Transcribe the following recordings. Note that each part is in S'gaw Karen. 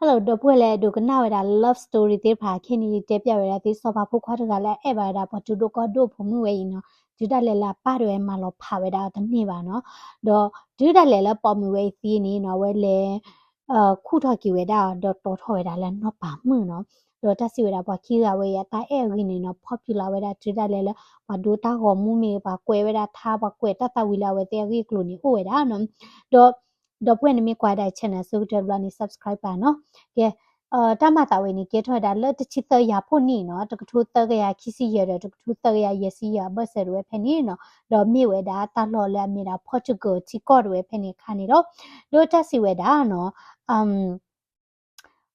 Hello ဒီပုၢ်ဝဲၢ်လၢအဲၣ်ဒိးကနၣ်ဝဲဒၣ် love story သ့ၣ်တဖၣ် ခဲအံၤန့ၣ် ယတဲပျးဝဲဒၣ်သု စီၤပၤဖိခွါတဂၤလၢအအဲၣ်ဘၣ်ဝဲဒၣ်ပှၤတူၢ်ဒိၣ်ကီၢ်ဒိၣ်ဖိမုၣ်ဝဲအံၤနီၤ, တုၤဒၣ်လဲာ်လၢအပၢ်တဝဲမၤလီၤဖးဝဲဒၣ်အီၤတန့ၢ်ဘၣ်နီၤ, ဒီးတုၤဒၣ်လဲာ်လၢပိာ်မုၣ်ဝဲအံၤသံန့ၣ်နီၤ အဝဲလဲၤ ခူၣ်ထီၣ်က့ၤဝဲဒၣ်အီၤ ဒီးတီထီၣ်ဝဲဒၣ်လၢနီၢ်ပၤမုၣ်နီၤ, ဒီးတၢ်စံးဝဲဒၣ်ပှၤခံဂၤဝဲအံၤ အတၢ်အဲၣ်အဂ့ၢ်န့ၣ်နီၤ popular ဝဲဒၣ် တုၤဒၣ်လဲာ်လၢ ပှၤဒိတၢ်ဂီၤမူမ့ၢ်ဂ့ၤ ပှၤကွဲးဝဲဒၣ်ထါ ပှၤကွဲးတၢ်သးဝံၤလၢအဝဲသ့ၣ်အဂ့ၢ်အကျိၤန့ၣ်အိၣ်ဝဲဒၣ်နီၤ, ဒီး ဒီပုၢ်ဝဲၢ်န့ၣ်မ့ၢ်ကွၢ်ဒၣ် channel အဆိကတၢၢ်တဘျီန့ၣ် subscribe ပာ်နီၤ, ကဲ တၢ်မၤသးဝဲန့ၣ် ကဲထီၣ်ဝဲဒၣ်လၢတဆံသၢယၤဖှိၣ်နံၣ်နီၤ တကထိသၢကယၤခံဆံယဲၢ်ဒီး တကထိသၢကယၤယဲၢ်ဆံယဲၢ်အဘၢၣ်စၢၤတဝဲဖဲန့ၣ်နီၤ, ဒီးမ့ၢ်ဝဲဒၣ်တၢ်လီၢ်လၢအမ့ၢ်ဒၣ် Portugal ထံကီၢ်တဝဲဖဲန့ၣ်အခါန့ၣ်လီၤ, ဒီးတၢ်စံးဝဲဒၣ်နီၤ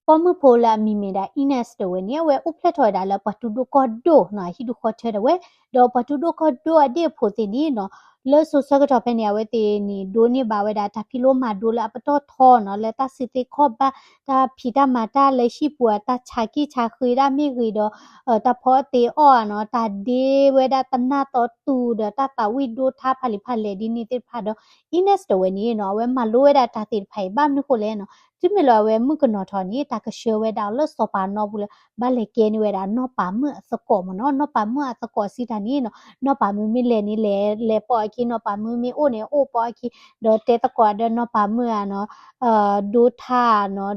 ပိာ်မုၣ်ဖိလၢအမံၤမ့ၢ်ဒၣ် Ines တဝဲန့ၣ် အဝဲအိၣ်ဖျဲၣ်ထီၣ်ဝဲဒၣ်လၢပှၤတူၢ်ဒိၣ်ကီၢ်ဒိၣ်နီၤ အဟံၣ်ဒူၣ်ဃီထၢတဝဲ, ဒီးပှၤတူၢ်ဒိၣ်ကီၢ်ဒိၣ်အဒ့ၣ်အဖိသ့ၣ်န့ၣ်နီၤ လၢစိၤဆၢကတီၢ်ဖဲန့ၣ် အဝဲသ့ၣ်န့ၣ် ဒိးန့ၢ်ဘၣ်ဝဲဒၣ်တၢ်ဖံးလိမၤဒိလၢအပတီၢ်ထီနီၤ လၢတၢ်စံးသ့ခီၣ်ဘၣ် တၢ်ဖံးတၢ်မၤတၢ်လၢဟံၣ်ပူၤ တၢ်ဆါကံၢ်ဆါဃ့တၢ်မ့ၢ်ဂ့ၤဒီး တၢ်ဖီအီၣ်တ့အီၣ်နီၤ တၢ်ဒ့ဝဲဒၣ်တနၢ်တီတူာ်ဒီး တၢ်သးဝံၣ်ဒိထါဖးလံာ်ဖးလဲၢ်ဒ်န့ၣ်သ့ၣ်တဖၣ်ဒီး Ines တဝဲန့ၣ်နီၤ အဝဲမၤလိဝဲဒၣ်တၢ်သ့ၣ်တဖၣ်အံၤ ဘၣ်မနုၤဃိလဲၣ်နီၤ, တုၤမ့ၢ်လၢအဝဲမုၣ်ကနီၤထီၣ်န့ၣ် တၢ်ကဆှၢဝဲဒၣ်အီၤလၢစီၤပၤနီပူၤလၢ ဘၣ်လဲၤကဲန့ၢ်ဝဲဒၣ်နီၢ်ပၤမုၣ်အသကိးမ့ၢ်နီၤ, နီၢ်ပၤမုၣ်မ့ၢ်လဲၤန့ၣ်လဲၤ လဲၤပိာ်အခံ နီၢ်ပၤမုၣ်မ့ၢ်အိၣ်န့ၣ်အိၣ်ပိာ်အခံ, ဒီးတဲသကိးဒီးနီၢ်ပၤမုၣ်ဧါနီၤ ဒိထါနီၤ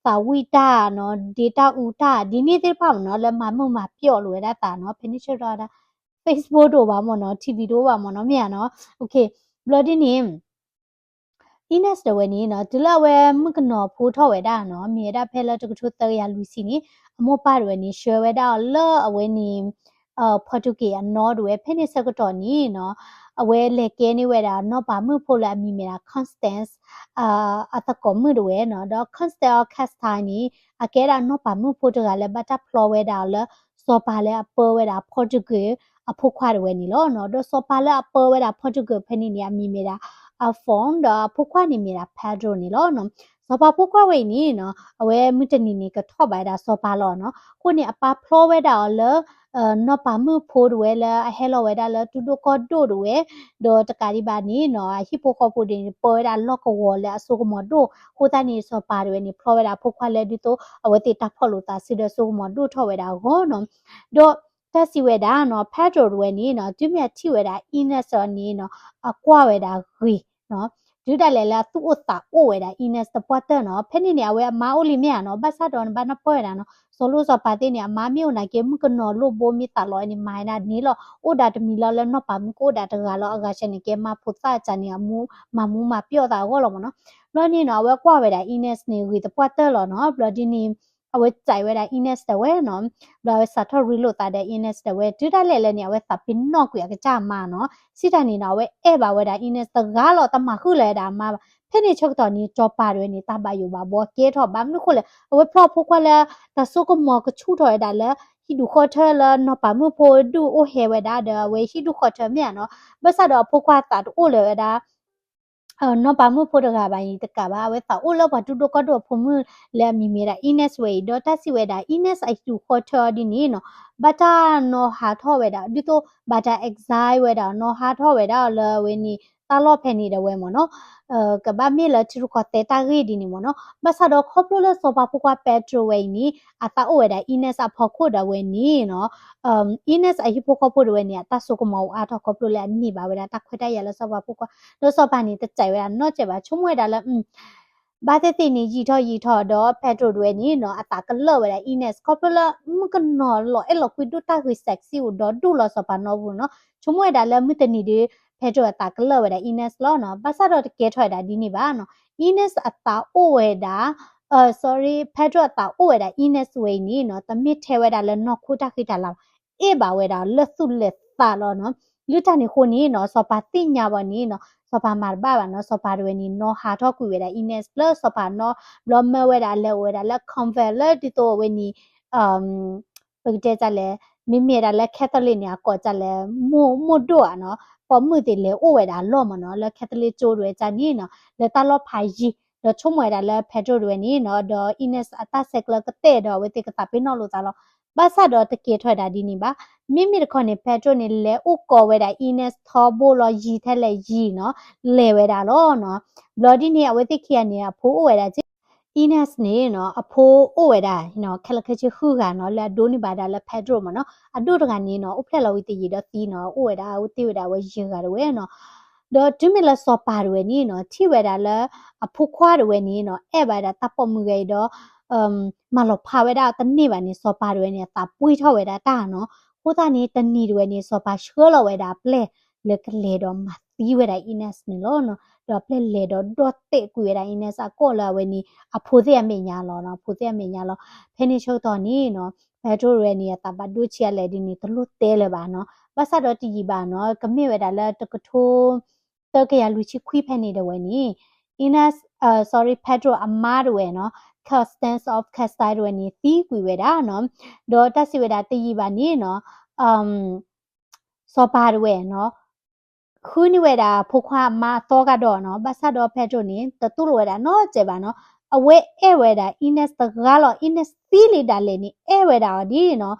သးဝံၣ်တၢ်နီၤ ဒ့တၢ်အူတၢ် ဒ်န့ၣ်သ့ၣ်တဖၣ်မ့ၢ်နီၤ လၢမၤမုာ်မၤပျီၣ်လိာ်ဝဲဒၣ်သးနီၤ, ဖဲန့ၣ်ဆၢကတီၢ်ဒၣ် Facebook တအိၣ်ဘၣ်မ့ၢ်နီၤ TV တအိၣ်ဘၣ်မ့ၢ်နီၤ မ့ၢ်ဧါနီၤ, ဘျီဒ်န့ၣ် Ines တဝဲန့ၣ်နီၤ တုၤလၢအဝဲမုၣ်ကနီၤဖိထီၣ်ဝဲဒၣ်နီၤ မ့ၢ်ဝဲဒၣ်ဖဲလၢတကထိသၢကယၤလွံၢ်ဆံန့ၣ် အမိၢ်ပၢ်တဝဲန့ၣ် ဆှၢဝဲဒၣ်အီၤလၢအဝဲန့ၣ် Portugal အနီတဝဲ ဖဲန့ၣ်ဆၢကတီၢ်န့ၣ်နီၤ အဝဲလဲၤကဲန့ၢ်ဝဲဒၣ်နီၢ်ပၤမုၣ်ဖိလၢအမံၤမ့ၢ်ဒၣ် Constance အသကိးမုၣ်တဝဲနီၤ, ဒီး Constance of Castile န့ၣ် အကဲဒၣ်နီၢ်ပၤမုၣ်ဖိတဂၤလၢဘၣ်တၢ်ဖျီဝဲဒၣ်အီၤလၢ စီၤပၤလၢအပၢဝဲဒၣ် Portugal အဖိခွါတဝဲန့ၣ်လီၤနီၤ, ဒီးစီၤပၤလၢအပၢဝဲဒၣ် Portugal ဖဲန့ၣ်န့ၣ် အမံၤမ့ၢ်ဒၣ် Afonso ဒီးအဖိခွါန့ၣ်မ့ၢ်ဒၣ် Pedro န့ၣ်လီၤနီၤ, စီၤပၤဖိခွါဝဲအံၤန့ၣ်နီၤ အဝဲမုၢ်တနံၤန့ၣ် ကထီၣ်ဘၣ်ဝဲဒၣ်စီၤပၤလီၤနီၤ, အဃိန့ၣ် အပၢ်ဖျီဝဲဒၣ်အီၤလၢ နီၢ်ပၤမုၣ်ဖိတဝဲလၢအဟဲလီၤဝဲဒၣ်လၢတူၢ်ဒိၣ်ကီၢ်ဒိၣ်တဝဲ, ဒီးတကးဒံးဘၣ်န့ၣ်နီၤ အဟံၣ်ဖိဃီဖိဒ်န့ၣ် ပၢဝဲဒၣ်လီၢ်ကဝီၤလၢအစိကမီၤဒိၣ်, အဃိသတးန့ၣ် စီၤပၤတဝဲန့ၣ် ဖျီဝဲဒၣ်အဖိခွါလၢဒ်သိး အဝဲသ့ၣ်တၢ်ဖီၣ်လိာ်သးစုဒီးစိကမီၤဒိၣ်ထီၣ်ဝဲဒၣ်အဂီၢ်နီၤ, ဒီးတၢ်စံးဝဲဒၣ်နီၤ Pedro တဝဲန့ၣ်နီၤ တုၤမ့ၢ်အထံၣ်ဝဲဒၣ် Ines အီၤန့ၣ်နီၤ အကွၢ်ဝဲဒၣ်ဂ့ၤနီၤ, တုၤဒၣ်လဲာ်လၢအသူၣ်အိၣ်သးအိၣ်ဝဲဒၣ် Ines တပှၢ်တၢၢ်နီၤ, ဖဲန့ၣ်န့ၣ် အဝဲအမါအိၣ်လံမ့ၢ်ဧါနီၤ, ဘၣ်ဆၣ်ဒီးနဘၣ်နၢ်ပၢၢ်ဝဲဒၣ်နီၤ စီၤလိၣ်စီၤပၤသ့ၣ်န့ၣ် အမါမ့ၢ်အိၣ်နာ်က့ မုၣ်ကနီၤလိၣ်ဘိမ့ၢ်သးလီၤန့ၣ် မၤဒၣ်န့ၣ်လီၤ, အိၣ်ဒၣ်တမံၤလီၤလၢနီၢ်ပၤမုၣ်ကအိၣ်ဒၣ်တဂၤလီၤ, အဂၤဆၢန့ၣ် ကဲမၤဖိသၣ်အစၢန့ၣ် အမူမၤမူမၤပျီၣ်သးအဂီၢ်လီၤမ့ၢ်နီၤ, ဘျီန့ၣ်နီၤ အဝဲကွၢ်ဝဲဒၣ် Ines န့ၣ် ဂ့ၤတပှၢ်တၢၢ်လီၤနီၤ, ဘျီဒ်န့ၣ် အဝဲစံးဝဲဒၣ် Ines တဝဲနီၤ, ဘျီအဝဲစးထီၣ်ရ့လိာ်သးဒီး Ines တဝဲ, တုၤဒၣ်လဲာ်လၢန့ၣ် အဝဲသးပ့ၤနီၣ်ကွံာ်အကစၢ်အမါနီၤ, စံးတၢ်န့ၣ်နီၤ အဝဲအဲၣ်ဘၣ်ဝဲဒၣ် Ines တဂၤလီၤ, တမၤဃုာ်လၢၤဝဲဒၣ်အမါဘၣ်, ဖဲန့ၣ်ဆၢကတီၢ်န့ၣ် စီၤပၤတဝဲန့ၣ် တၢ်ဘၣ်ယိၣ်ဘၣ်ဘှီကဲထီၣ်, ဘၣ်မနုၤဃိလဲၣ် အဝဲဖျီဖိခွါလၢ တၢ်စိကမီၤကဆူၣ်ထီၣ်ဝဲဒၣ်လၢ ဟံၣ်ဒူၣ်ဃီထၢလၢနီၢ်ပၤမုၣ်ဖိဒူၣ်အိၣ်ဟဲဝဲဒၣ်ဒီး အဝဲဟံၣ်ဒူၣ်ဃီထၢမ့ၢ်ဧါနီၤ, ဘၣ်ဆၣ်ဒီးအဖိခွါသးတအိၣ်လၢၤဝဲဒၣ် နီၢ်ပၤမုၣ်ဖိတဂၤဘၣ်အံၤတကးဘၣ်, အဝဲသးအိၣ်လၢပှၤတူၢ်ဒိၣ်ကီၢ်ဒိၣ်အဖိမုၣ်လၢအမံၤမ့ၢ်ဒၣ် Ines ဝဲအံၤ, ဒီးတၢ်စံးဝဲဒၣ် Ines အဟံၣ်ဒူၣ်ဃီထၢအီၤဒ်န့ၣ်နီၤ, ဘၣ်တၢ်နီၢ်ဟးထီၣ်ဝဲဒၣ် ဒ်သိး ဘၣ်တၢ် exile ဝဲဒၣ် နီၢ်ဟးထီၣ်ဝဲဒၣ်အီၤလၢအဝဲန့ၣ် တၢ်လီၢ်ဖဲန့ၣ်ဒၣ်ဝဲမ့ၢ်နီၤ, ကဘၣ်မ့ၢ်လၢထံရူၢ်ကီၢ်သဲးတၢ်ဂ့ၢ်ဒ်န့ၣ်မ့ၢ်နီၤ, ဘၣ်ဆၣ်ဒီးခီဖျိလၢစီၤပၤဖိခွါ Pedro ဝဲအံၤန့ၣ် အသးအိၣ်ဝဲဒၣ် Ines အဖီခိၣ်ဒၣ်ဝဲန့ၣ်နီၤ, Ines အဟံၣ်ဖိဃီဖိဒၣ်ဝဲန့ၣ် အတၢ်စိကမီၤအိၣ်အါထီၣ်ခီဖျိလၢအန့ၢ်ဘၣ်ဝဲဒၣ်တၢ်ခွဲးတၢ်ယာ်လၢစီၤပၤဖိခွါ, ဒီးစီၤပၤန့ၣ် တစံးဝဲဒၣ်နီတစဲးဘၣ်, ဆိကမိၣ်ဝဲဒၣ်လၢ ဘၣ်သ့ၣ်သ့ၣ်န့ၣ် ယံာ်ထီၣ်ယံာ်ထီၣ်ဒီး Pedro ဒၣ်ဝဲန့ၣ်နီၤ အသးကလၢာ်ဝဲဒၣ် Ines ခီဖျိလၢမုၣ်ကနီၤလီၤအဲၣ်လီၤကွံဒိၣ်တၢ်ဂ့ၤ sexy အိၣ်ဒီးဒိၣ်လီၤစီၤပၤနီပူၤနီၤ, ဆိကမိၣ်ဝဲဒၣ်လၢမုၢ်တနံၤဒီး Pedro အသးကလၢာ်ဝဲဒၣ် Ines လီၤနီၤ, ဘၣ်ဆၣ်ဒီးတကဲထီၣ်ဝဲဒၣ်ဒ်န့ၣ်ဘၣ်နီၤ, Ines အသးအိၣ်ဝဲဒၣ် sorry, Pedro အသးအိၣ်ဝဲဒၣ် Ines ဝဲအံၤန့ၣ်နီၤ တမ့ၢ်ထဲဝဲဒၣ်လၢနီၢ်ခိတၢ်ဃံတၢ်လၤဘၣ်, အဲၣ်ဘၣ်ဝဲဒၣ်လၢသူၣ်လၢသးလီၤနီၤ, လၢတၢ်န့ၣ်အဃိန့ၣ်နီၤ စီၤပၤသ့ၣ်ညါဘၣ်န့ၣ်နီၤ စီၤပၤမၤတဘၣ်ဘၣ်နီၤ, စီၤပၤတဝဲန့ၣ် နီၢ်ဟးထီၣ်ကွံာ်ဝဲဒၣ် Ines လၢစီၤပၤနီၤ, ဘျီမၢဝဲဒၣ်လဲၤအိၣ်ဝဲဒၣ်လၢ convent လၢဒ်သိးအဝဲန့ၣ် ပကတဲဒ်လဲၣ်, မ့မ့ၢ်ဒၣ်လၢ Catholic န့ၣ် အကိးဒ်လဲၣ်, မိၢ်ဒိၣ်ဧါနီၤ, ပိာ်မုၣ်သ့ၣ်လဲၤအိၣ်ဝဲဒၣ်အလီၢ်မ့ၢ်နီၤ, လၢ Catholic ကၠိတဝဲဒၣ်န့ၣ်နီၤ, လၢတၢ်လီၢ်ဖးယံၤ, ဒီးဆိကမိၣ်ဝဲဒၣ်လၢ Pedro တဝဲန့ၣ်နီၤ, ဒီး Ines အတၢ်ဆဲးကျၢကတဲာ်ဒီးအဝဲသ့ၣ်ကသးပ့ၤနီၣ်လိာ်သးလီၤ, ဘၣ်ဆၣ်ဒီးတကဲထီၣ်ဝဲဒၣ်ဒ်န့ၣ်ဘၣ်, မ့မ့ၢ်တခီန့ၣ် Pedro န့ၣ် လဲၤအိၣ်ကိးဝဲဒၣ် Ines ထီဘိလီၤယံၤထဲလဲၣ်ယံၤနီၤ, လဲၤဝဲဒၣ်လီၤနီၤ, ဘျီဒ်န့ၣ် အဝဲသ့ၣ်ခံဂၤန့ၣ် အဖိအိၣ်ဝဲဒၣ်က့ Inez န့ၣ်နီၤ အဖိအိၣ်ဝဲဒၣ်နီၤ ခဲလၢာ်ခဲဆ့ဃုဂၤနီၤ လၢအဒိးန့ၢ်ဘၣ်ဒၣ်လၢ Pedro မ့ၢ်နီၤ. အဒိၣ်တဂၤန့ၣ်နီၤ အိၣ်ဖျဲၣ်လီၤဝံၤတယံာ်ဒီးသံနီၤ အိၣ်ဝဲဒၣ် အိၣ်တ့ၢ်ဝဲဒၣ်ဝဲယဲၢ်ဂၤတဝဲနီၤ. ဒီးတုၤမ့ၢ်လၢစီၤပၤတဝဲန့ၣ်နီၤ ထံၣ်ဝဲဒၣ်လၢ အဖိခွါတဝဲန့ၣ်နီၤ အဲၣ်ဘၣ်ဝဲဒၣ်တၢ်ပိာ်မုၣ်ဂၤအံၤဒီး မၤလီၤဖးဝဲဒၣ်တန့ၢ်ဘၣ်န့ၣ် စီၤပၤတဝဲန့ၣ် အသးပှ့ၤထီၣ်ဝဲဒၣ်တၢ်နီၤ. အဃိသတးန့ၣ် တနံၤတဝဲန့ၣ် စီၤပၤဆှၢလီၤဝဲဒၣ်အပျဲၢ်လၢကလဲၤဒီးမၤသံဝဲဒၣ် Inez န့ၣ်လီၤနီၤ. ဒီးအပျဲၢ်လဲၤဒီးဒီၣ်တဲာ်ကွံာ်ဝဲဒၣ် Inez အကိာ်လၢအဝဲန့ၣ် အဖိသ့ၣ်အမဲာ်ညါလီၤနီၤ အဖိသ့ၣ်အမဲာ်ညါလီၤ. ဖဲန့ၣ်ဆၢကတီၢ်န့ၣ်နီၤ Pedro တဝဲန့ၣ် အသးဘၣ်ဒိဆံးအါလဲၣ်ဒ်န့ၣ် တလိၣ်တဲလၢၤဘၣ်နီၤ. ဘၣ်ဆၣ်ဒီးတယံာ်ဘၣ်နီၤ ကမ့ၢ်ဝဲဒၣ်လၢတကထိ သၢကယၤလွံၢ်ဆံခွံဖဲန့ၣ်တဝဲန့ၣ် Inez, sorry, Pedro အမါတဝဲနီၤ Constance of Castile တဝဲန့ၣ် သံကွံာ်ဝဲဒၣ်နီၤ. ဒီးတၢ်စံးဝဲဒၣ်တယံာ်ဘၣ်န့ၣ်နီၤ စီၤပၤတဝဲနီၤ ဃုန့ၢ်ဝဲဒၣ်ဖိခွါအမါအသီကဒီးနီၤ. ဘၣ်ဆၣ်ဒီး Pedro န့ၣ် တတူၢ်လိာ်ဝဲဒၣ်နီတစဲးဘၣ်နီၤ. အဝဲအဲၣ်ဝဲဒၣ် Inez တဂၤလီၤ. Inez သံလံဒၣ်လဲာ်န့ၣ် အဲၣ်ဝဲဒၣ်အီၤဒ်နီၤ.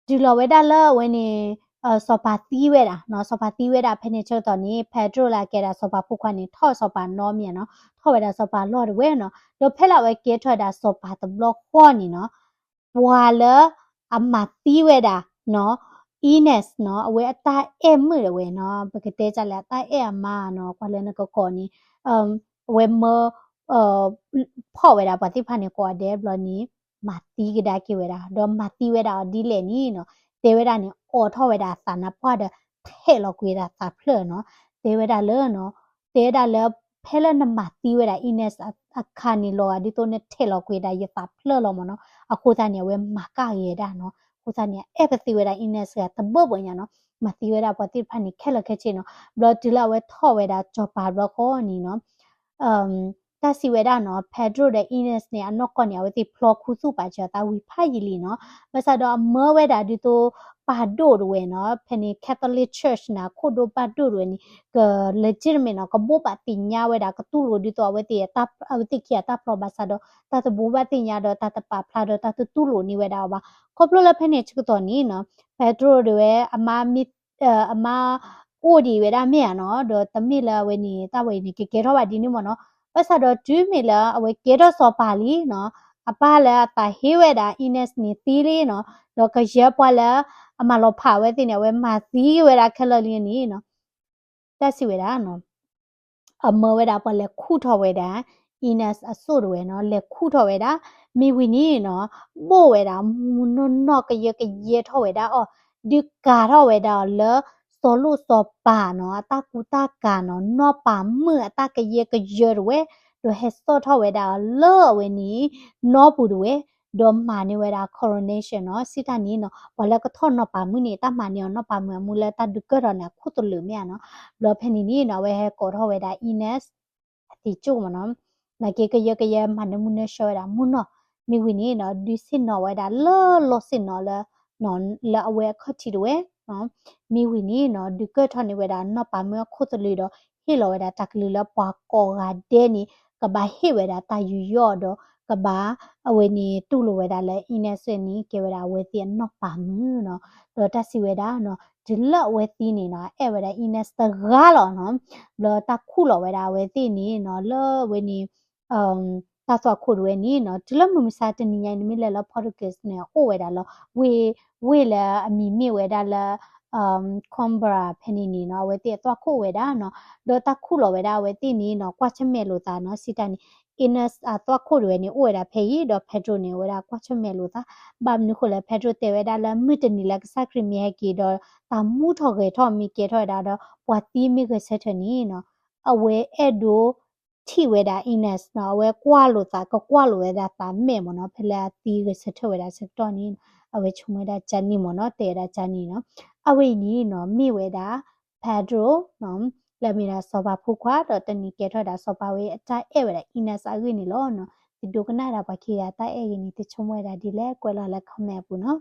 ဒီး တုၤလီၤဝဲဒၣ်လၢအဝဲန့ၣ် စီၤပၤသံဝဲဒၣ်နီၤ စီၤပၤသံဝဲဒၣ်ဖဲန့ၣ်ဆၢကတီၢ်န့ၣ် Pedro လၢအကဲဒၣ်စီၤပၤဖိခွါန့ၣ် ထီၣ်စီၤပၤနီတမံၤနီၤ ထီၣ်ဝဲဒၣ်စီၤပၤလီၢ်တဝဲနီၤ. ဒီးဖဲလၢအဝဲကဲထီၣ်ဝဲဒၣ်စီၤပၤတဘျီဃီန့ၣ်နီၤ ပှၤလၢအမၤသံဝဲဒၣ်နီၤ Inez နီၤ အဝဲအတၢ်အဲၣ်မုၣ်တဝဲနီၤ ပကတဲဒ်လဲၣ် အတၢ်အဲၣ်အမါနီၤ ပှၤလၢနကကိးန့ၣ် အဝဲမၢ ဖီၣ်ဝဲဒၣ်ပှၤသ့ၣ်တဖၣ်န့ၣ်ကိးဂၤဒဲးဘျီန့ၣ် မၤသံကဒါက့ၤဝဲဒၣ် ဒီးမၤသံဝဲဒၣ်အီၤဒ်လဲၣ်န့ၣ်နီၤ တဲဝဲဒၣ်န့ၣ် အိးထီၣ်ဝဲဒၣ်အသးနါပှၢ်ဒီး ထဲးလီၤကွံာ်ဝဲဒၣ်သးဖျၢၣ်နီၤ တဲဝဲဒၣ်လၢ တဲဝဲဒၣ်လၢ ဖဲလၢနမၤသံဝဲဒၣ် Inez အခါန့ၣ် လီၤဂာ်ဒ်သိးနထဲးလီၤကွံာ်ဝဲဒၣ်ယသးဖျၢၣ်လီၤမ့ၢ်နီၤ. အဃိသတးန့ၣ် အဝဲမၤကၣ်ဂ့ၤဝဲဒၣ်နီၤ. အဃိသတးန့ၣ် အအဲၣ်ပသံဝဲဒၣ် Inez ဂၤတဘၢၣ်ဘၢၣ်ညါနီၤ မၤသံဝဲဒၣ်ပှၤသ့ၣ်တဖၣ်န့ၣ် ခဲလၢာ်ခဲဆ့နီၤ. ဘျီတုၤလၢအဝဲထီၣ်ဝဲဒၣ်စီၤပၤဘျီဃီန့ၣ်နီၤ တၢ်စံးဝဲဒၣ်နီၤ Pedro ဒီး Inez န့ၣ် အနီၢ်ကီၢ်န့ၣ် အဝဲသ့ၣ်ဖျီခူသူၣ်ပာ်စၢၤအသးဝံၤဖးယံာ်လံနီၤ. ဘၣ်ဆၣ်ဒီးအမၢဝဲဒၣ်ဒ်သိး ပၢ်ဒိၣ်တဝဲနီၤ ဖဲန့ၣ် Catholic Church န့ၣ် ခိၣ်ဒိၣ်ပၢ်ဒိၣ်တဝဲန့ၣ် က legitimate နီၤ ကဘိးဘၣ်သ့ၣ်ညါဝဲဒၣ် ကတူၢ်လိာ်ဒ်သိးအဝဲသ့ၣ် အဝဲသ့ၣ်ခံဂၤတၢ်ဖျီဘၣ်ဆၣ်ဒီး တၢ်တဘိးဘၣ်သ့ၣ်ညါဒီးတၢ်တပာ်ဖျါဒီးတၢ်တတူၢ်လိာ်န့ၢ်ဝဲဒၣ်အီၤဘၣ်. ခီဖျိလၢဖဲန့ၣ်ဆၢကတီၢ်န့ၣ်နီၤ Pedro တဝဲ အမါမ့ၢ် အမါ အိၣ်ဒံးဝဲဒၣ်မ့ၢ်ဧါနီၤ ဒီးတမ့ၢ်လၢအဝဲန့ၣ် တၢ်ဝဲအံၤန့ၣ် ကကဲထီၣ်ဘၣ်ဒ်န့ၣ်မ့ၢ်နီၤ. ဘၣ်ဆၣ်ဒီးတုၤမ့ၢ်လၢအဝဲကဲထီၣ်စီၤပၤလံနီၤ အပၢ်လၢအသးဟ့ဝဲဒၣ် Inez န့ၣ်သံလံနီၤ ဒီးကယဲၢ်ပှၤလၢအမၤလီၤဖးအဝဲသ့ၣ်န့ၣ် အဝဲမၤသံဝဲဒၣ်ခဲလၢာ်လံန့ၣ်နီၤ တၢ်စံးဝဲဒၣ်နီၤ အမၢဝဲဒၣ်ပှၤလဲၤခူၣ်ထီၣ်ဝဲဒၣ် Inez အစိၣ်တဝဲနီၤ လဲၤခူၣ်ထီၣ်ဝဲဒၣ် မ့ၢ်ဝံၤန့ၣ်နီၤ ဘိၣ်ဝဲဒၣ်မူနီၢ်နီၢ်ကယၢကယဲထီၣ်ဝဲဒၣ်အီၤ ဒုးကၤထီၣ်ဝဲဒၣ်အီၤလၢ စီၤလိၣ်စီၤပၤနီၤ အတၢ်ကူတၢ်ကၤနီၤ နီၢ်ပၤမုၣ်အတၢ်ကယဲကယၢတဝဲ ဒီးဟဲစိာ်ထီၣ်ဝဲဒၣ်အီၤလၢအဝဲန့ၣ် နီၢ်ပူၤတဝဲ ဒီးမၤန့ၢ်ဝဲဒၣ် coronation နီၤ စံးတၢ်န့ၣ်နီၤ ပှၤလၢကထီၣ်နီၢ်ပၤမုၣ်န့ၣ် တၢ်မၤန့ၢ်အီၤနီၢ်ပၤမုၣ်အမူလၢတၢ်ဒုးကၢၢ်ထီၣ်န့ၣ် အခိၣ်သလုးမ့ၢ်ဧါနီၤ. ဘျီဖဲန့ၣ်န့ၣ်နီၤ အဝဲဟဲကိးထီၣ်ဝဲဒၣ် Inez အသံကၠိၣ်မ့ၢ်နီၤ နာ်က့ကယၢကယဲမၤနၢမူနၢဆှၢဝဲဒၣ်မုၢ်နီၤ မ့ၢ်ဝံၤန့ၣ်နီၤ ဒုးဆ့ၣ်နီၤဝဲဒၣ်လၢလီၢ်ဆ့ၣ်နီၤလၢ လၢအဝဲအခီၣ်ထံးတဝဲ မ့ၢ်ဝံၤန့ၣ်နီၤ ဒုးကၢၢ်ထီၣ်န့ၢ်ဝဲဒၣ်နီၢ်ပၤမုၣ်အခိၣ်သလုးဒီး ဟ့ၣ်လီၤဝဲဒၣ်တၢ်ကလုၢ်လၢပှၤကိးဂၤဒဲးန့ၣ် ကဘၣ်ဟ့ၣ်ဝဲဒၣ်တၢ်ယူးယီၣ်ဒီး ကဘၣ်အဝဲန့ၣ်တူၢ်လိာ်ဝဲဒၣ်လၢ Inez န့ၣ် ကဲဝဲဒၣ်အဝဲသ့ၣ်အနီၢ်ပၤမုၣ်နီၤ. ဒီးတၢ်စံးဝဲဒၣ်နီၤ တုၤလၢအဝဲသံန့ၣ်နီၤ အဲၣ်ဝဲဒၣ် Inez တဂၤလီၤနီၤ. ဘျီတၢ်ခူၣ်လီၤဝဲဒၣ်အဝဲသ့ၣ်န့ၣ်နီၤ လၢအဝဲန့ၣ် တၢ်သွၣ်ခိၣ်တဝဲန့ၣ်နီၤ တုၤလၢမုၢ်မဆါတနံၤညါအံၤ နမ့ၢ်လဲၤလၢ Portuguese န့ၣ် အိၣ်ဝဲဒၣ်လီၤ. ဝ့ၢ် ဝ့ၢ်လၢအမံၤမ့ၢ်ဝဲဒၣ်လၢ Coimbra ဖဲန့ၣ်န့ၣ်နီၤ အဝဲသ့ၣ်အသွၣ်ခိၣ်ဝဲဒၣ်နီၤ. ဒီးတၢ်ခူၣ်လီၤဝဲဒၣ်အဝဲသ့ၣ်န့ၣ်နီၤ ကွၢ်ဆၢၣ်မဲာ်လိာ်သးနီၤ စံးတၢ်န့ၣ် Inez အသွၣ်ခိၣ်တဝဲန့ၣ် အိၣ်ဝဲဒၣ်ဖဲအံၤ ဒီး Pedro န့ၣ် အဝဲဒၣ်ကွၢ်ဆၢၣ်မဲာ်လိာ်သး ဘၣ်မနုၤဃိလဲၣ် Pedro တဲဝဲဒၣ်လၢမုၢ်တနံၤလၢကစၢ်ခရံာ်မ့ၢ်ဟဲက့ၤဒီး တၢ်မူထီၣ်ဂဲၤထီၣ်မ့ၢ်ကဲထီၣ်ဝဲဒၣ်ဒီး ပှၤသံမ့ၢ်ဂဲၤဆၢထၢၣ်န့ၣ်နီၤ အဝဲအဲၣ်ဒိး ထံၣ်ဝဲဒၣ် Inez နီၤ အဝဲကွၢ်လိာ်သး ကကွၢ်လိာ်ဝဲဒၣ်သးမဲာ်မ့ၢ်နီၤ ဖဲလၢအသံဂဲၤဆၢထၢၣ်ဝဲဒၣ်ဆၢကတီၢ်န့ၣ် အဝဲဆိကမိၣ်ဝဲဒၣ်ကၢ်န့ၣ်မ့ၢ်နီၤ တဲဝဲဒၣ်ကၢ်န့ၣ်နီၤ. အဝဲအံၤန့ၣ်နီၤ မ့ၢ်ဝဲဒၣ် Pedro နီၤ လၢအမ့ၢ်ဒၣ်စီၤပၤဖိခွါ ဒီးတနံၤကဲထီၣ်ဝဲဒၣ်စီၤပၤဝဲအတၢ်အဲၣ်ဝဲဒၣ် Inez အဂ့ၢ်န့ၣ်လီၤနီၤ. သုဒိကနၣ်ဒၣ်ပှၤခံဂၤတၢ်အဲၣ်ဂ့ၢ်န့ၣ် သုဆိကမိၣ်ဝဲဒၣ်ဒ်လဲၣ် ကွဲးလီၤလၢ comment အပူၤနီၤ.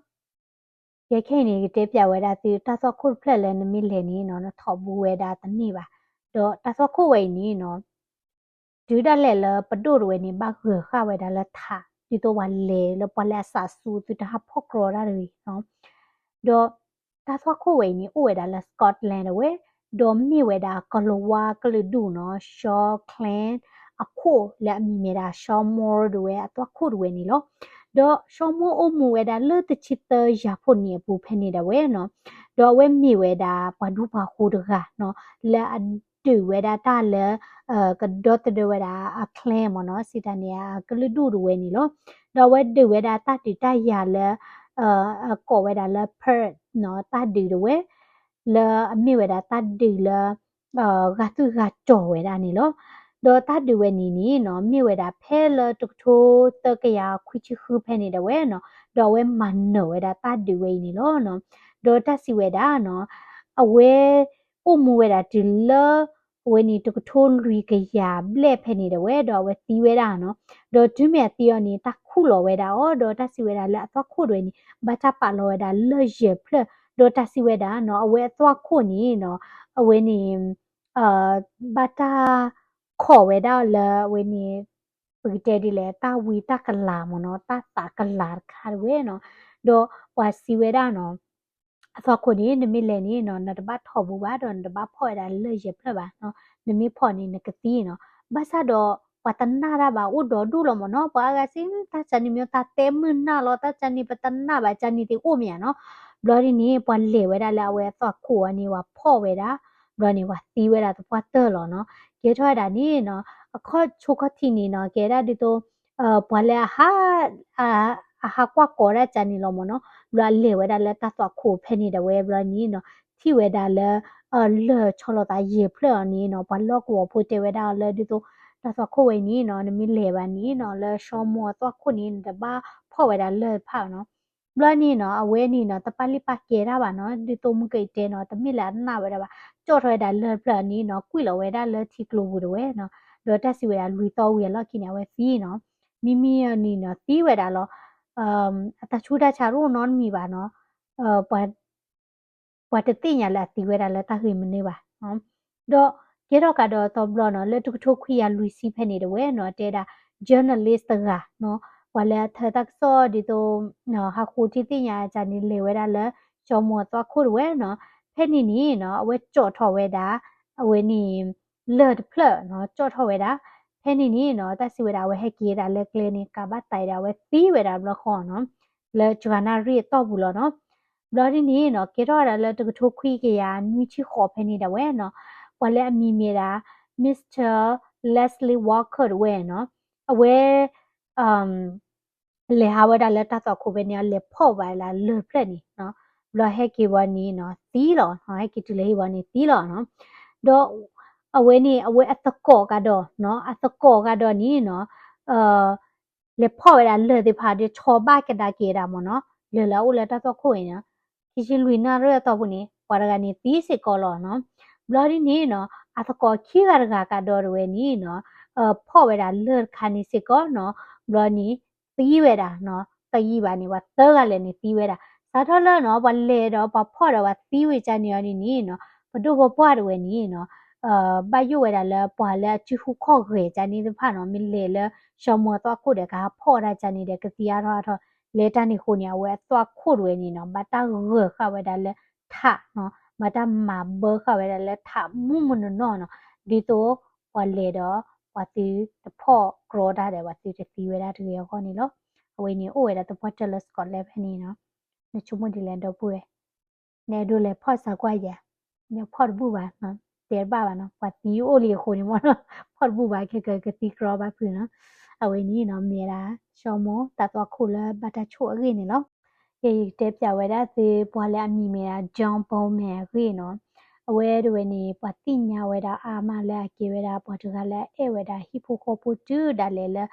ယဲခဲအံၤန့ၣ် ယကတဲပၠးဝဲဒၣ်သု တၢ်သွၣ်ခိၣ်တဖျၢၣ်လၢနမ့ၢ်လဲၤန့ၣ်နီၤ နထီၣ်ဘူးဝဲဒၣ်တန့ၢ်ဘၣ်. ဒီးတၢ်သွၣ်ခိၣ်ဝဲအံၤန့ၣ်နီၤ တုၤဒၣ်လဲာ်လၢပဒိၣ်တဝဲန့ၣ် ဘၣ်ဂၢၤဃာ်ဝဲဒၣ်လၢထး ဒ်သိးပှၤလဲၤလၢပှၤလဲၤအစးဆူ သုတဟးဖီၣ်ကြီတၢ်တဂ့ၤနီၤ. ဒီးတၢ်သွၣ်ခိၣ်ဝဲအံၤန့ၣ် အိၣ်ဝဲဒၣ်လၢ Scotland တဝဲ, ဒီးမ့ၢ်ဝဲဒၣ်ကလၤဝါကလုာ်ဒူၣ်နီၤ Scotland အဝဲအခိၣ်လၢအမံၤမ့ၢ်ဒၣ် Sean Moore ဒၣ်ဝဲအသွၣ်ခိၣ်ဒၣ်ဝဲန့ၣ်လီၤ. ဒီး Sean Moore အိၣ်မူဝဲဒၣ်လၢတဆံသၢယၤဖိနံၣ်အပူၤဖဲန့ၣ်ဒၣ်ဝဲနီၤ, ဒီးအဝဲမ့ၢ်ဝဲဒၣ်ပှၤဒူပှၤဃိၤတဂၤနီၤ, လၢအဒုးဝဲဒၣ်တၢ်လၢ ကဒီသဒၢဝဲဒၣ်အ clan မ့ၢ်နီၤ, စံးတၢ်န့ၣ် အကလုာ်ဒူၣ်ဒၣ်ဝဲန့ၣ်လီၤ. ဒီးအဝဲဒုးဝဲဒၣ်တၢ်ဒုးတၢ်ယၤလၢ ကိးဝဲဒၣ်လၢ Purge နီၤ, တၢ်ဒုးဒၣ်ဝဲ လၢအမ့ၢ်ဝဲဒၣ်တၢ်ဒုးလၢ ဂာ်သူၣ်ဂာ်တီၤဝဲဒၣ်န့ၣ်လီၤ. ဒီးတၢ်ဒုးဝဲန့ၣ်န့ၣ်နီၤ, မ့ၢ်ဝဲဒၣ်ဖဲလၢတကထိသၢကယၤခွံဆံဃုဖဲန့ၣ်ဒၣ်ဝဲနီၤ, ဒီးအဝဲမၤနၢၤဝဲဒၣ်တၢ်ဒုးဝဲအံၤန့ၣ်လီၤနီၤ. ဒီးတၢ်စံးဝဲဒၣ်နီၤ, အဝဲ အိၣ်မူဝဲဒၣ်တုၤလၢ အဝဲန့ၣ်တကထိလွံၢ်ကယၤဘျဲၣ်ဖဲန့ၣ်ဒၣ်ဝဲ ဒီးအဝဲသံဝဲဒၣ်နီၤ. ဒီးတုၤမ့ၢ်အသံအီၤန့ၣ် တၢ်ခူၣ်လီၤဝဲဒၣ်အီၤ, ဒီးတၢ်စံးဝဲဒၣ်လၢအသွၣ်ခိၣ်ဒၣ်ဝဲန့ၣ် ဘၣ်တၢ်ပာ်လီၤဝဲဒၣ်လၢၢ်ယဲၢ်ဖျၢၣ်, ဒီးတၢ်စံးဝဲဒၣ်နီၤ, အဝဲအသွၣ်ခိၣ်န့ၣ်နီၤ, အဝဲန့ၣ် ဘၣ်တၢ်ခိးဝဲဒၣ်လၢအဝဲန့ၣ် ပကတဲဒ်လဲၣ် တၢ်ဝံတၢ်ကလၤမ့ၢ်နီၤ, တၢ်သးကလၤတခါဒၣ်ဝဲနီၤ. ဒီးပှၤစံးဝဲဒၣ်နီၤ, အသွၣ်ခိၣ်န့ၣ် နမ့ၢ်လဲၤန့ၣ်နီၤ နတဘၣ်ထီၣ်ဘူးဘၣ် ဒီးနတဘၣ်ဖီၣ်ဝဲဒၣ်လၢၢ်ယဲၢ်ဖျၢၣ်ဘၣ်နီၤ, နမ့ၢ်ဖီၣ်န့ၣ် နကသံနီၤ. ဘၣ်ဆၣ်ဒီး ပှၤတနာ်တၢ်ဘၣ် အိၣ်ဒီဒူၣ်လီၤမ့ၢ်နီၤ, ပှၤအါဂၤစံး တၢ်ကန့ၣ်မ့ၢ် တၢ်တဲမုာ်နၢ်လီၤ, တၢ်ကန့ၣ် ပတနာ်ဘၣ် ကန့ၣ်သ့ၣ်အိၣ်မ့ၢ်ဧါနီၤ. ဘျီဒ်န့ၣ် ပှၤလဲၤဝဲဒၣ်လၢအဝဲအသွၣ်ခိၣ်အီၤန့ၣ် ပှၤဖီၣ်ဝဲဒၣ်, ဘျီန့ၣ် ပှၤသံဝဲဒၣ်သပှၢ်တၢၢ်လီၤနီၤ. ကဲထီၣ်ဝဲဒၣ်န့ၣ်နီၤ, အခီၣ်ဆိခီၣ်ထံးန့ၣ်နီၤ, ကဲဒၣ်ဒ်သိး ပှၤလၢအဟး အဟးကွၢ်ကိးဒၣ်ကန့ၣ်လီၤမ့ၢ်နီၤ, ဘျီအလဲၤဝဲဒၣ်လၢတၢ်သွၣ်ခိၣ်ဖဲန့ၣ်ဒၣ်ဝဲ ဘျီန့ၣ်နီၤ, ထံၣ်ဝဲဒၣ်လၢ လၢၢ်ဆီလီၤသးယဲၢ်ဖျၢၣ်အီၤန့ၣ်နီၤ, ပှၤလီၢ်ကဝီၤဖိတဲဝဲဒၣ်အီၤလၢဒ်သိး တၢ်သွၣ်ခိၣ်ဝဲန့ၣ်နီၤ, နမ့ၢ်လဲၤဘၣ်န့ၣ်နီၤ, လၢ Sean Moore အသွၣ်ခိၣ်န့ၣ် နတဘၣ်ဖီၣ်ဝဲဒၣ်လၢၢ်တဖၣ်နီၤ. ဘျီန့ၣ်နီၤ, အဝဲန့ၣ်နီၤ, တပာ်လုၢ်ပာ်ကဲတၢ်ဘၣ်နီၤ, ဒ်သိးမုၢ်ကတဲနီၤ, တမ့ၢ်လၢအနာ်ဝဲဒၣ်ဘၣ်, ကၠီၣ်ထီၣ်ဝဲဒၣ်လၢၢ်ဖျၢၣ်န့ၣ်နီၤ, ကွံာ်လီၤဝဲဒၣ်လၢထံကျိပူၤဒၣ်ဝဲနီၤ, ဒီးတၢ်စံးဝဲဒၣ်လွံၢ်သီဝံၤအလီၢ်ခံန့ၣ် အဝဲသံနီၤ, မ့မ့ၢ်အီၤန့ၣ်နီၤ, သံဝဲဒၣ်လီၤ, အတၢ်ဆူးတၢ်ဆါတအိၣ်နီတမံၤဘၣ်နီၤ, ပှၤ ပှၤတသ့ၣ်ညါလၢအသံဝဲဒၣ်လၢတၢ်ဂ့ၢ်မနုၤဘၣ်နီၤ. ဒီးကဲထီၣ်ကဒီးသီဘျီနီၤ, လၢတကထိခွံကယၤလွံၢ်ဆံဖဲန့ၣ်ဒၣ်ဝဲနီၤ, တဲဒၣ် journalist တဂၤနီၤ, ပှၤလၢအထၢတၢ်ကစီၣ်ဒ်သိး ဟးဃိထံသ့ၣ်ညါကန့ၣ် လဲၤဝဲဒၣ်လၢ Sean Moore အသွၣ်ခိၣ်ဒၣ်ဝဲနီၤ, ဖဲန့ၣ်န့ၣ်နီၤ, အဝဲကၠီၣ်ထီၣ်ဝဲဒၣ် အဝဲန့ၣ် လၢၢ်တဖျၢၣ်နီၤ, ကၠီၣ်ထီၣ်ဝဲဒၣ်, ဖဲန့ၣ်န့ၣ်နီၤ, တၢ်စံးဝဲဒၣ် အဝဲဟဲက့ၤဒၣ်လၢကျဲန့ၣ် ကးဘၣ်သးဒၣ် အဝဲသံဝဲဒၣ်ဘျီဃီနီၤ, လၢ January အတီၢ်ပူၤလီၤနီၤ. ဘျီဒ်န့ၣ်နီၤ, ကဲထီၣ်ဝဲဒၣ်လၢတကထိခွံကယၤနွံဆံဃိးဖဲန့ၣ်ဒၣ်ဝဲနီၤ, ပှၤလၢအမံၤမ့ၢ်ဒၣ် Mister Leslie Walker ဒၣ်ဝဲနီၤ, အဝဲ လဲၤဟးဝဲဒၣ်လၢတၢ်သွၣ်ခိၣ်ဖဲန့ၣ် အလဲၤဖီၣ်ဘၣ်လၢလၢၢ်ဖျၢၣ်န့ၣ်နီၤ, ဘျီဟဲက့ၤဝံၤန့ၣ်နီၤ, သံလီၤနီၤ, ဟဲက့ၤတုၤလၢဟံၣ်ဝံၤန့ၣ်သံလီၤနီၤ. ဒီးအဝဲန့ၣ် အဝဲအသကိးကဒီးနီၤ, အသကိးကဒီးန့ၣ်နီၤ, လဲၤဖီၣ်ဝဲဒၣ်လၢၢ်သ့ၣ်တဖၣ်ဒီး ဆီဘၣ်ကဒါက့ၤဝဲဒၣ်မ့ၢ်နီၤ, လၢၢ်လၢအအိၣ်လၢတၢ်သွၣ်ခိၣ်အံၤနီၤ, ခံဆံလွံၢ်နၣ်ရံၣ်အတီၢ်ပူၤန့ၣ် ပှၤတဂၤန့ၣ်သံစ့ၢ်ကီးလီၤနီၤ. ဘျီဒ်န့ၣ်နီၤ, အသကိးခံဂၤတဂၤကဒီးဒၣ်ဝဲန့ၣ်နီၤ, ဖီၣ်ဝဲဒၣ်လၢၢ်တခါန့ၣ်စ့ၢ်ကီးနီၤ, ဘျီန့ၣ် သံဝဲဒၣ်နီၤ, သံဘၣ်န့ၣ် ပှၤသၢဂၤလၢာ်န့ၣ်သံဝဲဒၣ်. စးထီၣ်လၢနီၤ, ပှၤလဲၤဒီးပှၤဖီၣ်ဒီးပှၤသံဝဲကန့ၣ်အီၤဒ်န့ၣ်နီၤ, ပဒိၣ်ပပှၢ်ဒၣ်ဝဲန့ၣ်နီၤ, ဘၣ်ယိၣ်ဝဲဒၣ်လၢပှၤလၢအစုဃုခီၣ်ဂဲၤကန့ၣ်သ့ၣ်တဖၣ်နီၤ, မ့ၢ်လဲၤလၢ Sean Moore အသွၣ်ခိၣ်ဒီး ကဟးဖီၣ်ဒၣ်ကန့ၣ်ဒီး ကသံအါထီၣ်အါထီၣ်, လၢတၢ်န့ၣ်အဃိန့ၣ် အဝဲအသွၣ်ခိၣ်ဒၣ်ဝဲန့ၣ်နီၤ, ဘၣ်တၢ်ဂၢၤဃာ်ဝဲဒၣ်လၢထးနီၤ, ဘၣ်တၢ်မၤဘၢဃာ်ဝဲဒၣ်လၢထးမုၢ်မုၢ်နီၢ်နီၢ်နီၤ, ဒ်သိးပှၤလဲၤဒီး ပှၤသုတဖီၣ်ကြီတၢ်ဒီး ပှၤသုတသံဝဲဒၣ်တဂ့ၤအဂီၢ်န့ၣ်လီၤ. အဝဲန့ၣ်အိၣ်ဝဲဒၣ်သပှၢ်တၢၢ်လၢ Scotland ဖဲန့ၣ်နီၤ, နဆိကမိၣ်ဒ်လဲၣ်ဒီပုၢ်ဝဲၢ်, နအဲၣ်ဒိးလဲၤဖီၣ်စးကွၢ်ယၤ, နဖီၣ်တဘူၣ်ဘၣ်, တဲတဘၣ်ဘၣ်နီၤ, ပှၤသံအိၣ်လံအဃိန့ၣ်မ့ၢ်နီၤ, ဖီၣ်တဘူၣ်ဘၣ် ခဲကကသံကြီဘၣ်ဖုးနီၤ. အဝဲန့ၣ်နီၤ မ့ၢ်ဝဲဒၣ် Sean Moore တၢ်သွၣ်ခိၣ်လၢဘၣ်တၢ်ဆိၣ်အဂ့ၢ်န့ၣ်လီၤ. ကဲ ယကတဲပၠးဝဲဒၣ်သု ပှၤလၢအမံၤမ့ၢ်ဒၣ် John Bowman အဂ့ၢ်နီၤ, အဝဲဒၣ်ဝဲန့ၣ် ပှၤသ့ၣ်ညါဝဲဒၣ်အါမးလၢအကဲဝဲဒၣ် ပှၤတဂၤလၢအအဲၣ်ဝဲဒၣ်ဟံၣ်ဖိဃီဖိတုၤဒၣ်လဲာ်လၢ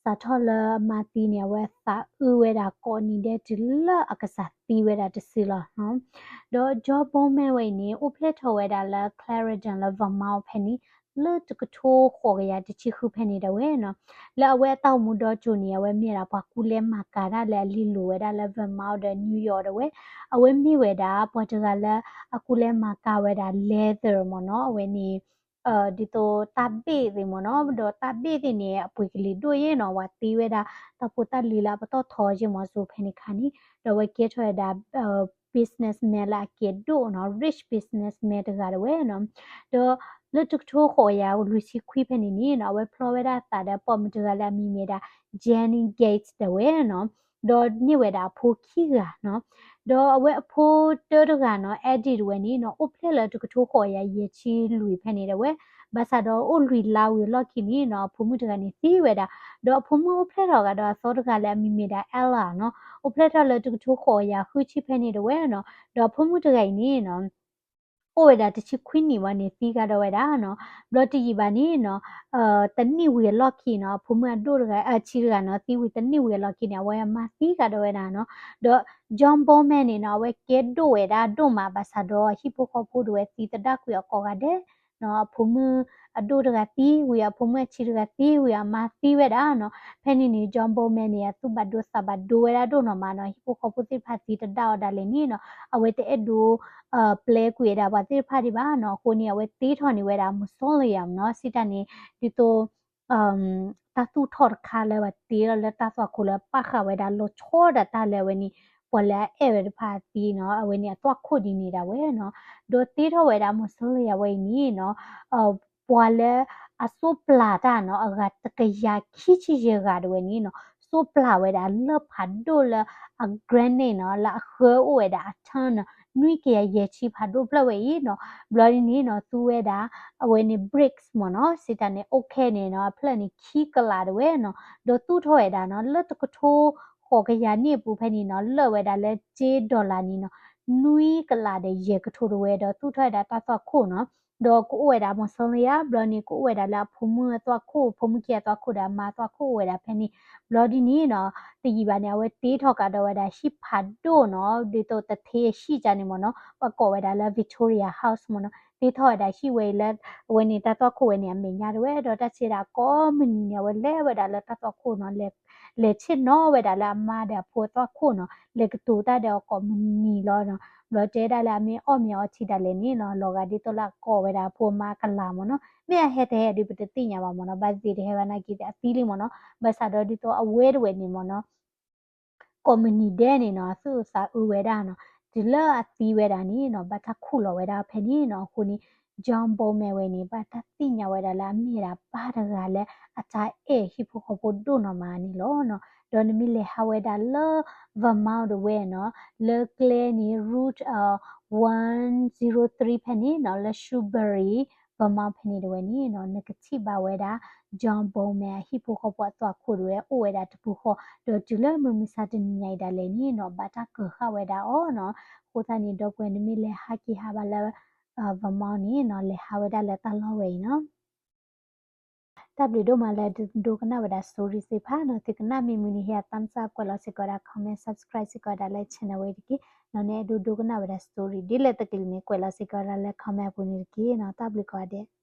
စးထီၣ်လၢအမါသံန့ၣ် အဝဲသးအုးဝဲဒၣ်ကိးနံၤဒဲးတုၤလၢအကစၢ်သံဝဲဒၣ်တစုလီၤနီၤ. ဒီး John Bowman ဝဲအံၤန့ၣ် အိၣ်ဖျဲၣ်ထီၣ်ဝဲဒၣ်လၢ Clarendon လၢ Vermont ဖဲန့ၣ် လၢတကထိဃိးကယၤတဆံဃုဖဲန့ၣ်ဒၣ်ဝဲနီၤ. လၢအဝဲအတၢ်အိၣ်မူဒီကၠိန့ၣ် အဝဲမ့ၢ်ဒၣ်ပှၤကူလဲမၤကၤတၢ်လၢအလံာ်လိၤဝဲဒၣ်လၢ Vermont ဒီး New York ဒၣ်ဝဲ, အဝဲမ့ၢ်ဝဲဒၣ်ပှၤတဂၤလၢအကူလဲမၤကၤဝဲဒၣ် leather မ့ၢ်နီၤ, အဝဲန့ၣ် ဒ်သိးတၢ်ဘ့ၣ်သ့ၣ်မ့ၢ်နီၤ, ဒီးတၢ်ဘ့ၣ်သ့ၣ်န့ၣ် အပှ့ၤကလံၤဒိၣ်ယဲၢ်နီၤ, ပှၤသ့ဝဲဒၣ်တၢ်ဖိတၢ်လံၤလၢအပတီၢ်ထီယဲၢ်မ့ၢ်စိၤဖဲန့ၣ်ခါန့ၣ်, ဒီးအဝဲကဲထီၣ်ဝဲဒၣ် businessman လၢအကဲဒိၣ်နီၤ, rich businessman တဂၤဒၣ်ဝဲနီၤ. ဒီး လၢတကထိဃိးကယၤလွံၢ်ဆံခွံဖဲန့ၣ်န့ၣ်နီၤ အဝဲဖျီဝဲဒၣ်သးဒီးပိာ်မုၣ်တဂၤလၢအမံၤမ့ၢ်ဒၣ် Jenny Gates ဒၣ်ဝဲနီၤ, ဒီးန့ၢ်ဝဲဒၣ်အဖိခံဂၤနီၤ, ဒီးအဝဲအဖိတၢတဂၤနီၤ Eddie ဒၣ်ဝဲန့ၣ်နီၤ အိၣ်ဖျဲၣ်လၢတကထိဃိးကယၤယဲၢ်ဆံလွံၢ်ဖဲန့ၣ်ဒၣ်ဝဲ, ဘၣ်ဆၣ်ဒီးအိၣ်လွံၢ်လါဝံၤအလီၢ်ခံန့ၣ်နီၤ အဖိမုၣ်တဂၤန့ၣ်သံဝဲဒၣ်, ဒီးအဖိမုၣ်အိၣ်ဖျဲၣ်ထီၣ်ကဒီးအသီတဂၤလၢအမံၤမ့ၢ်ဒၣ် Ella နီၤ, အိၣ်ဖျဲၣ်ထီၣ်လၢတကထိဃိးကယၤဃုဆံဖဲန့ၣ်ဒၣ်ဝဲနီၤ, ဒီးအဖိမုၣ်တဂၤအံၤန့ၣ်နီၤ အိၣ်ဝဲဒၣ်တဆံခွံနံၣ်ဝဲန့ၣ် သံကဒီးဝဲဒၣ်နီၤ, ဘျီတယံာ်ဘၣ်န့ၣ်နီၤ တနံၣ်ဝံၤအလီၢ်ခံနီၤ အဖိမုၣ်အဒိၣ်တဂၤ အဆံတဂၤနီၤ သံဝံၤတနံၣ်ဝံၤအလီၢ်ခံန့ၣ် အဝဲအမါသံကဒီးဝဲဒၣ်နီၤ, ဒီး John Bowman န့ၣ်နီၤ အဝဲကဲဒိၣ်ဝဲဒၣ်ဒိၣ်မး ဘၣ်ဆၣ်ဒီးဟံၣ်ဖိဃီဖိဒၣ်ဝဲသံသဒၣ်ကွံာ်အကိးဂၤဒဲးနီၤ, အဖိမုၣ်အဒိၣ်တဂၤသံဝံၤ အဖိမုၣ်အဆံတဂၤသံဝံၤ အမါသံဝဲဒၣ်နီၤ, ဖဲန့ၣ်န့ၣ် John Bowman န့ၣ် အသူၣ်ဘၣ်ဒိသးဘၣ်ဒိဝဲဒၣ်ဒိၣ်နီၤမးနီၤ, ဟံၣ်ဖိဃီဖိသ့ၣ်တဖၣ်သံသဒၣ်အီၤဒၣ်လဲာ်န့ၣ်နီၤ အဝဲတအဲၣ်ဒိး ပျဲကွံာ်ဝဲဒၣ်ပှၤသ့ၣ်တဖၣ်ဒံးဘၣ်နီၤ, အဃိန့ၣ် အဝဲတ့ထီၣ်န့ၢ်ဝဲဒၣ် mausoleum နီၤ, စံးတၢ်န့ၣ် ဒ်သိး တၢ်သူၣ်ထီၣ်တခါလၢပှၤတ့ထီၣ်လၢတၢ်သွၣ်ခိၣ်လၢပာ်ဃာ်ဝဲဒၣ်လီၤဆီဒၣ်တၢ်လၢအဝဲန့ၣ် ပှၤလၢအအဲၣ်ဝဲတဖၣ်အသံနီၤ အဝဲန့ၣ်အသွၣ်ခိၣ်ဒ်န့ၣ်ဒၣ်ဝဲနီၤ, ဒီးတ့ထီၣ်ဝဲဒၣ် mausoleum အဝဲအံၤန့ၣ်နီၤ ပှၤလၢအစိပျၢ်တၢ်နီၤ အဂၤတကယၤခံဆံယဲၢ်ဂၤဒၣ်ဝဲန့ၣ်နီၤ စိပျၢ်ဝဲဒၣ်လၢဖးဒိၣ်လၢအ granite နီၤ လၢအဃၢအိၣ်ဝဲဒၣ်အ ton နီၤ နွံကယၤယဲၢ်ဆံဖးဒိၣ်ဖျၢၣ်ဝဲအံၤနီၤ, ဘျီဒ်န့ၣ်နီၤ သူဝဲဒၣ် အဝဲန့ၣ် bricks မ့ၢ်နီၤ, စံးတၢ်န့ၣ် အိၣ်ခဲန့ၣ်နီၤ အဖျၢၣ်န့ၣ်ခံကလးဒၣ်ဝဲနီၤ, ဒီးသူၣ်ထီၣ်ဝဲဒၣ်နီၤ လၢတကထိဃိးကယၤနံၣ်အပူၤဖဲန့ၣ်နီၤ လၢာ်ဝဲဒၣ်လၢကၠ့ dollar န့ၣ်နီၤ နွံကလးဒီးယဲၢ်ကထိဒၣ်ဝဲ ဒီးသူၣ်ထီၣ်ဝဲဒၣ်တၢ်သွၣ်ခိၣ်နီၤ, ဒီးကအိၣ်ဝဲဒၣ် mausoleum ဘျီန့ၣ် ကအိၣ်ဝဲဒၣ်လၢအဖိမုၣ်အသွၣ်ခိၣ် ဖိမုၣ်ခံဂၤအသွၣ်ခိၣ်ဒီးအမါအသွၣ်ခိၣ် အိၣ်ဝဲဒၣ်ဖဲန့ၣ်, ဘျီဒ်န့ၣ်နီၤ တယံာ်ဘၣ်န့ၣ် အဝဲတ့ထီၣ်ကဒီးဝဲဒၣ်ဟံၣ်ဖးဒိၣ်နီၤ ဒ်သိးတထ့အဟံၣ်ကန့ၣ်မ့ၢ်နီၤ ပှၤကိးဝဲဒၣ်လၢ Victoria House မ့ၢ်နီၤ, တ့ထီၣ်ဝဲဒၣ်ဟံၣ်ဝဲအံၤလၢ အဝဲန့ၣ်တၢ်သွၣ်ခိၣ်ဝဲန့ၣ်အမဲာ်ညါဒၣ်ဝဲ ဒီးတၢ်ဆံးဒၣ်ကိးမုၢ်နံၤန့ၣ် အဝဲလဲၤဝဲဒၣ်လၢတၢ်သွၣ်ခိၣ်နီၤ လဲၤဆ့ၣ်နီၤဝဲဒၣ်လၢအမါဒီးအဖိအသွၣ်ခိၣ်နီၤ လဲၤကတိၤတၢ်ဒီးအကိးမုၢ်နံၤလီၤနီၤ, ဘျီတဲဒၣ်လၢအမ့ၢ်အီၣ်မ့ၤအီထံဒၣ်လဲာ်န့ၣ်နီၤ လီၤဂာ်ဒ်သိးလၢအကိးဝဲဒၣ်အဖိအမါကလၤမ့ၢ်နီၤ, မ့ၢ်အဟဲတဟဲဒုးပတသ့ၣ်ညါဘၣ်မ့ၢ်နီၤ, ဘၣ်သ့ၣ်တဟဲဝဲနာ်က့ၤအသံလံမ့ၢ်နီၤ, ဘၣ်ဆၣ်ဒီးဒ်သိးအဝဲတဝဲန့ၣ်မ့ၢ်နီၤ ကိးမုၢ်နံၤဒဲးန့ၣ်နီၤ အသူၣ်အုးသးအုးဝဲဒၣ်နီၤ, တုၤလၢအသံဝဲဒၣ်န့ၣ်နီၤ ဘၣ်တၢ်ခူၣ်လီၤဝဲဒၣ်ဖဲန့ၣ်နီၤ, အဃိန့ၣ် John Bowman ဝဲန့ၣ် ဘၣ်တၢ်သ့ၣ်ညါဝဲဒၣ်လၢအမ့ၢ်ဒၣ်ပၢ်တဂၤလၢအတၢ်အဲၣ်ဟံၣ်ဖိဃီဖိဒိၣ်နီၢ်မးန့ၣ်လီၤနီၤ, ဒီးနမ့ၢ်လဲၤဟးဝဲဒၣ်လၢ Vermont ဒၣ်ဝဲနီၤ, လၢကျဲန့ၣ် Route one zero three ဖဲန့ၣ်နီၤ လၢ Shrewsbury Vermont ဖဲန့ၣ်ဒၣ်ဝဲန့ၣ်နီၤ နကထံၣ်ဘၣ်ဝဲဒၣ် John Bowman အဟံၣ်ဖိဃီဖိအသွၣ်ခိၣ်ဒၣ်ဝဲအိၣ်ဝဲဒၣ်တပူၤဃီ, ဒီးတုၤလၢမုၢ်မဆါတနံၤညါအံၤဒၣ်လဲာ်န့ၣ်နီၤ ဘၣ်တၢ်ကၢၤဃာ်ဝဲဒၣ်အီၤနီၤ, အဃိသတးန့ၣ် ဒီပုၢ်ဝဲၢ်နမ့ၢ်လဲၤဟးက့ၤဟးဘၣ်လၢ Vermont န့ၣ်နီၤ လဲၤဟးဝဲဒၣ်လၢတၢ်လီၢ်ဝဲအံၤနီၤ တၢ်ဘျုးဒိၣ်မးလၢဒိကနၣ်ဝဲဒၣ် story သ့ၣ်တဖၣ်နီၤ, သုကနၣ်မ့ၢ်မုာ်န့ၣ် ဟ့ၣ် thumbs up ကွဲးလီၤစ့ၢ်ကီးဝဲဒၣ် comment, subscribe စ့ၢ်ကီးဝဲဒၣ်လၢ channel ဝဲတက့ၢ်, နီၤ နအဲၣ်ဒိးဒိကနၣ်ဝဲဒၣ် story ဒ်လဲၣ်တကလုာ်န့ၣ် ကွဲးလီၤစ့ၢ်ကီးဝဲဒၣ်လၢ comment အပူၤန့ၣ်တက့ၢ်နီၤ, တၢ်ဘျုးကိးဂၤဒဲး.